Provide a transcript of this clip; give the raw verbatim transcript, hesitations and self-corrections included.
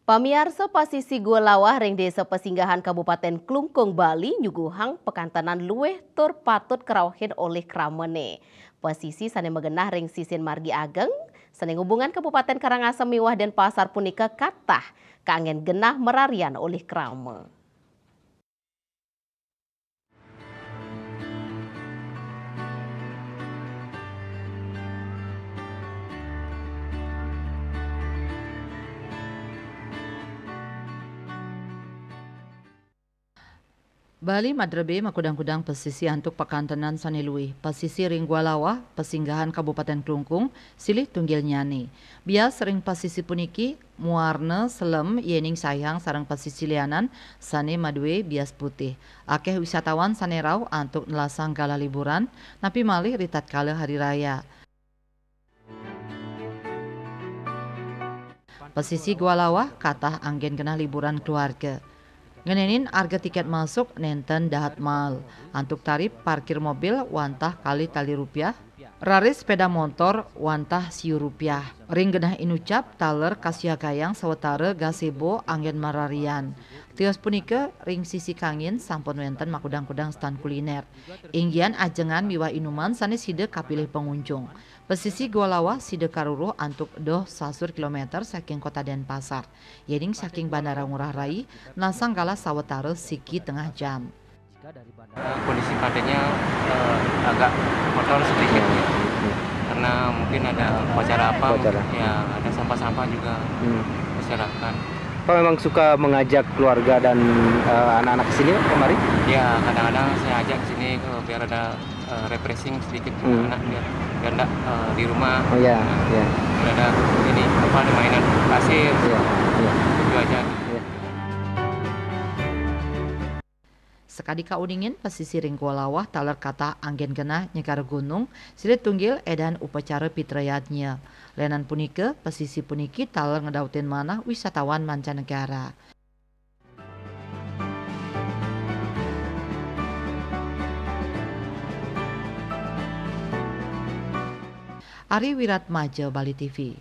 Pamiarsa, pasisi Gua Lawah ring Desa Pesinggahan, Kabupaten Klungkung, Bali, nyuguhang pakantenan luih tur patut karauhin olih kramane. Pasisi sane magenah ring sisin margi ageng, sane ngubungan Kabupaten Karangasem miwah Denpasar punika katah kaanggen genah mararian olih krama. Bali madrebe makudang-kudang pasisi antuk pakantenan sane luih. Pasisi ring Gua Lawah, Pesinggahan, Kabupaten Klungkung, silih tunggilnyane. Bias ring pasisi puniki muarna selem, yening saihang sareng pasisi lianan sane madue bias putih. Akeh wisatawan sane rauh antuk nelasang galah liburan, napi malih ritatkala hari raya. Pasisi Gua Lawah katah anggen genah liburan keluarga. Ngenenin arga tiket masuk nenten dahat mael. Antuk tarip parkir mobil wantah kalih tali rupiah, raris sepeda motor wantah siu rupiah. Ring genah inucap taler kasiagayang sawatara gazebo anggen mararian. Tios punika ring sisi kangin sampun wenten makudang-kudang stand kuliner. Inggihan ajengan miwah inuman sane sida kapilih pangunjung. Pasisi Gua Lawah sida karuruh antuk doh sasur kilometer saking Kota Denpasar. Yening saking Bandara Ngurah Rai, nelasang galah sawatara siki tengah jam. Kondisi pantainya, eh, agak kotor sedikit, ya. Karena mungkin ada upacara apa, Upacara. Ya, ada sampah-sampah juga Hmm. berserakan. Apa memang suka mengajak keluarga dan, eh, anak-anak ke sini, Pak, kemari? Ya, kadang-kadang saya ajak ke sini, eh, biar ada, eh, refreshing sedikit juga Hmm. anak, biar, biar ndak, eh, di rumah. Oh, ya, ya. Biar ada ini, apa, ada mainan pasir. Iya, iya. Itu aja. Iya. Sakadi kauningin, pasisi ring Gua Lawah taler katah anggen genah nyegara gunung, silih tunggil edan upacara pitra yadnya. Lenan punika, pasisi puniki taler ngedautin manah wisatawan mancanegara. Ari Wiratmaja, Bali T V.